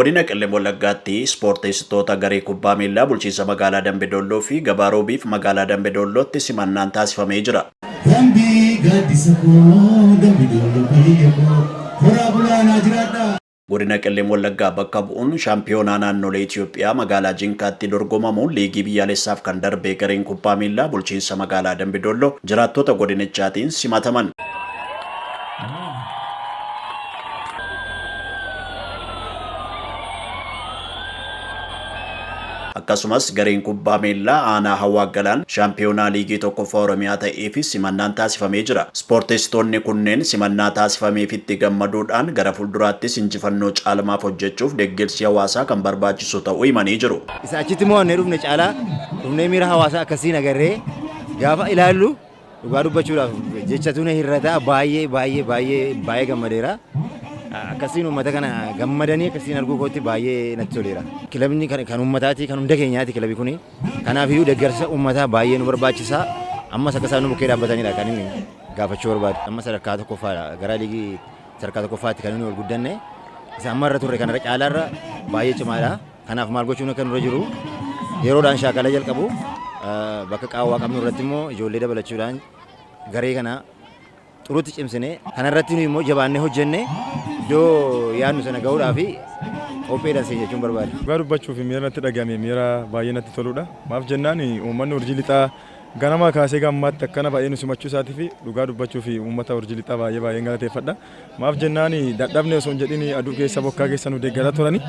Godina Qellem Wallaggaatti Ispoorteessitoota garee kubbaa miillaa bulchiinsa magaalaa Dambi Doolloo fi Gabaa Roobiif magaalaa Dambi Doollootti simannaan taasifamee jira. Dambii gaaddisa koo Dambi Doolloo biyya koo horaa bulaa naa jiraadhaa. Godina Qellem Wallaggaa bakka bu'uun Shaampiyoonaa naannolee Itiyoophiyaa magaalaa Jinkaatti dorgomamuun liigii biyyaalessaaf kan darbe gareen kubbaa miillaa bulchiinsa magaalaa Dambi Doolloo jiraattota godinichaatiin simataman. Akkasumas gareen kubbaa miillaa aanaa Hawwaa Galaan shaampiyoonaa liigii tokkoffaa Oromiyaa ta'eefis simannaan taasifamee jira. Ispoorteessitoonni kunneen simannaa taasifameefitti gammaduudhaan gara fuulduraattis injifannoo caalmaaf hojjechuuf deeggarsi hawaasaa kan barbaachisu ta'uu himanii jiru. Isa achitti mo'annee dhufne caalaa dhufnee miira hawaasaa akkasiin agarree gaafa ilaallu Dhugaa dubbachuudhaaf jechatu na hir'ata baay'ee baay'ee baay'ee baay'ee gammadeera. Akkasiin uummata kana gammadanii akkasiin arguu kootti baay'ee natti toleera. Kilabni kan uummataati kan hunda keenyaati kilabi kuni. Kanaafiyyuu deeggarsa uummataa baay'ee nu barbaachisa. Ammas akka isaan nu bukkee dhaabbatanidha kan inni gaafachuu barbaadu. Amma sadarkaa tokkoffaadha gara liigii sadarkaa tokkoffaatti kan inni ol guddanne. Isa amma irra turre kanarra caalaarra baay'ee cimaadha. Kanaaf maal gochuun akka nurra jiru yeroodhaan shaakala jalqabu bakka qaawwaa qabnu irratti immoo ijoollee dabalachuudhaan garee kana xurutti cimsine kanarratti nuyi immoo jabaannee hojjenne iddoo yaadnu sana gahuudhaaf qopheedhaan siin jechuun barbaada. Dhugaa dubbachuuf miira natti dhagahame miira baay'ee natti toludha. Maaf jennaan uummanni urjii lixaa ganamaa kaasee gammaatti akkana baay'ee nu simachuu isaatiif dhugaa dubbachuuf uummata urjii lixaa baay'ee baay'een galateeffadha. Maaf jennaan dadhabne osoo hin jedhin aduu keessa bokkaa keessa nu deeggaraa turani.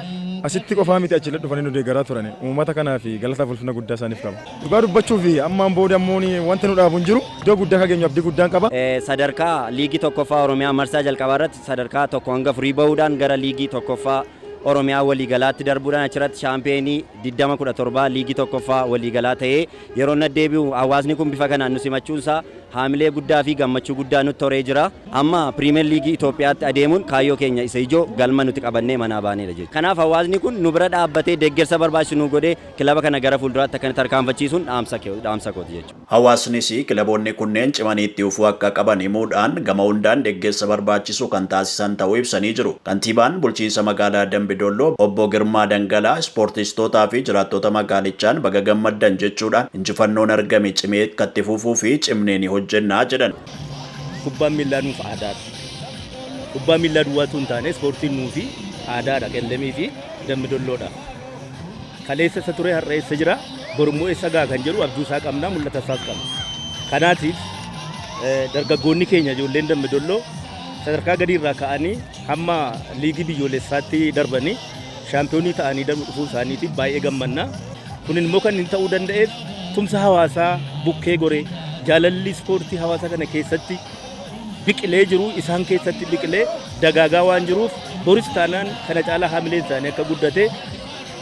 Asitti qofaa miti achillee dhufanii nu deeggaraa turani. Uummata kanaaf galataaf ulfina guddaa isaaniif qaba. Dhugaa dubbachuuf ammaan booda ammoo wanti nu dhaabu hin jiru. Iddoo guddaa akka geenyu abdii guddaan qaba. Sadarkaa liigii tokkoffaa Oromiyaa marsaa jalqabaa irratti sadarkaa 1-4 bahuudhaan gara liigii tokkoffaa Oromiyaa waliigalaatti darbuudhaan achirratti shaampiyeenii 20 17 liigii tokkoffaa waliigalaa ta'ee yeroo inni deebi'u hawaasni kun bifa kanaan nu simachuunsaa haamilee guddaa fi gammachuu guddaa nutti horee jira. Amma Piriimeer Liigii Itoophiyaatti adeemuun kaayyoo keenya isa ijoo galma nuti qabannee manaa baaneedha jechuudha. Kanaaf hawaasni kun nu bira dhaabbatee deeggarsa barbaachisu nu godhee kilaba kana gara fuulduraatti akka inni tarkaanfachiisuun dhaamsa kooti jechuudha. Hawaasnis kilaboonni kunneen cimanii itti fufuu akka qaban himuudhaan gama hundaan deggersa barbaachisu kan taasisan ta'uu ibsanii jiru. Kantiibaan bulchiinsa magaalaa Dambi Dolloo obbo Girmaa Dangalaa ispoortiistootaa fi jiraattota magaalichaan baga gammaddan jechuudhaan injifannoon argame cimee akka itti fufuu fi cimnee ni hojjenna jedhan. Kubbaan miillaa nuuf aadaadha. Kubbaa miillaa duwwaa utuu hin taane ispoortiin nuufi aadaadha Qellemii fi Dambi Dolloodhaaf. Kaleessa isa ture har'a eessa jira borummoo eessa ga'a kan jedhu abjuu isaa qabna mul'ata isaas qabna. Kanaatiif dargaggoonni keenya ijoolleen Dambi Dolloo sadarkaa gadii irraa ka'anii hamma liigii biyyoolessaatti darbanii shaampiyoonii ta'anii dhufuu isaaniitiif baay'ee gammanna. Kun immoo kan inni ta'uu danda'eef tumsa hawaasaa bukkee goree jaalalli ispoortii hawaasa kana keessatti biqilee jiru isaan keessatti biqilee dagaagaa waan jiruuf boris taanaan kana caalaa haamileen isaanii akka guddate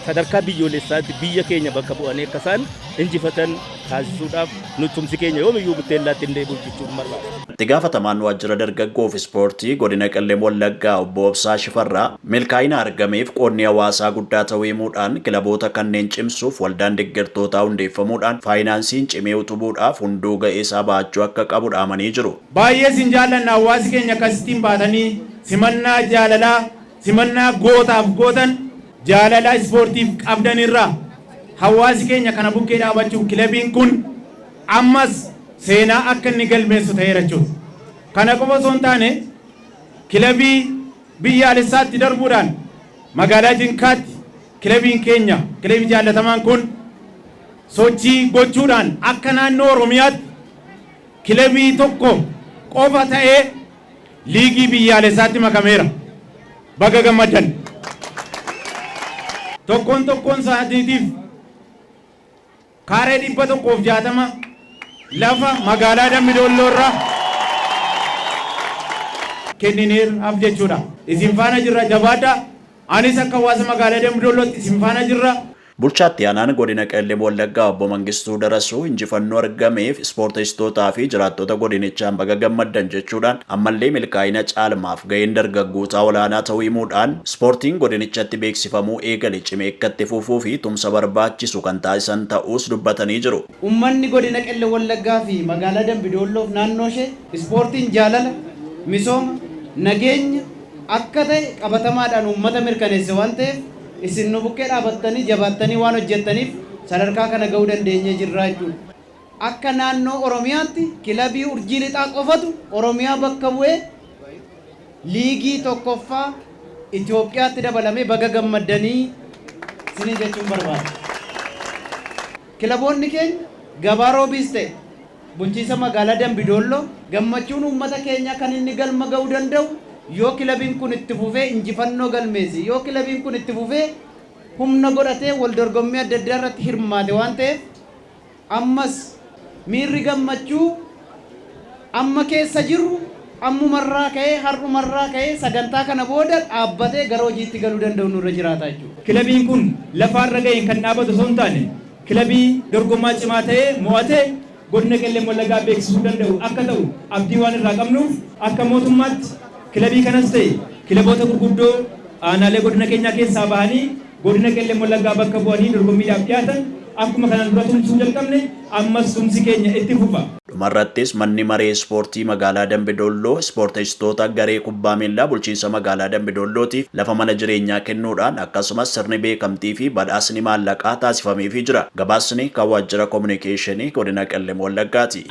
sadarkaa biyyoolessaatti biyya keenya bakka bu'anii akka isaan injifatan taasisuudhaaf nu tumsi keenya yoomiyyuu butteellaatti hin deebi'u jechuun barbaada. Itti gaafatamaan Waajjira Dargaggoof Ispoortii Godina Qellem Wallaggaa Obbo Obsaa Shifarraa milkaa'ina argameef qoodni hawaasaa guddaa ta'uu himuudhaan kilaboota kanneen cimsuuf waldaan deggertootaa hundeeffamuudhaan faayinaansiin cimee utubuudhaaf hunduu ga'eesaa bahachuu akka qabu dhaamanii jiru. Baay'ee isin jaallanna hawaasi keenya akkasittiin baatanii simannaa jaalalaa simannaa gootaaf gootan Jaalala ispoortiif qabdan irraa hawaasi keenya kana bukkee dhaabachuun kilabiin kun ammas seenaa akka inni galmeessu ta'eera jechuudha. Kana qofa osoo hin taane kilabii biyyaalessaatti darbuudhaan magaalaa Jinkaatti kilabiin keenya kilabii jaallatamaan kun sochii gochuudhaan akka naannoo Oromiyaatti kilabii tokko qofa ta'ee liigii biyyaalessaatti makameera. Baga gammaddan! Tokkoon tokkoon isaaniitiif kaaree 160 lafa magaalaa Dambi Doolloo irraa kennineeraaf jechuudha. Isin faana jirra jabaadhaa. Anis akka hawaasa magaalaa Dambi Doollootti isin faana jirra. Bulchaa Itti Aanaan Godina Qellem Wallaggaa Obbo Mangistuu Darasuu injifannoo argameef ispoorteessitootaa fi jiraattota godinichaan baga gammaddan jechuudhaan ammallee milkaa'ina caalmaaf gaheen dargaggootaa olaanaa ta'uu himuudhaan ispoortiin godinichatti beeksifamuu eegale cimee akka itti fufuu fi tumsa barbaachisu kan taasisan ta'uus dubbatanii jiru. Ummanni Godina Qellem Wallaggaa fi Magaalaa Dambi Doolloof naannoo ishee ispoortiin jaalala, misooma, nageenya akka ta'e qabatamaadhaan uummata mirkaneesse waan ta'eef Isin nu bukkee dhaabattanii jabaattanii waan hojjettaniif sadarkaa kana ga'uu dandeenyee jirra jechuudha. Akka naannoo Oromiyaatti kilabii Urjii Lixaa qofatu Oromiyaa bakka bu'ee liigii tokkoffaa Itoophiyaatti dabalamee baga gammaddanii isinii jechuun barbaada. Kilaboonni keenya Gabaa Roobiis ta'e bulchiinsa magaalaa Dambidoolloo gammachuun uummata keenyaa kan inni galma ga'uu danda'u yoo kilabiin kun itti fufee injifannoo galmeesse, yoo kilabiin kun itti fufee humna godhatee wal dorgommii adda addaa irratti hirmaate waan ta'eef ammas miirri gammachuu amma keessa jirru ammumarraa ka'ee har'umarraa ka'ee sagantaa kana booda dhaabbatee gara hojiitti galuu danda'u nurra jiraata jechuudha. Kilabiin kun lafaarra ga'een kan dhaabatu osoo hin taane kilabii dorgomaa cimaa ta'ee mo'atee godina Qellem Wallaggaa beeksisuu danda'u akka ta'u abdii waan irraa qabnuuf akka mootummaatti kilabii kanas ta'e kilaboota gurguddoo aanaalee godina keenyaa keessaa bahanii godina Qellem Wallaggaa bakka bu'anii dorgommiidhaaf dhiyaatan akkuma kanaan dura tumsuu jalqabne ammas tumsi keenya itti fufa. Dhumarrattis manni maree ispoortii magaalaa Dambi Dolloo ispoorteessitoota garee kubbaa miillaa bulchiinsa magaalaa Dambi Dollootiif lafa mana jireenyaa kennuudhaan akkasumas sirni beekamtii fi badhaasni maallaqaa taasifameefii jira. Gabaasni kan waajjira kominikeeshinii godina Qellem Wallaggaati.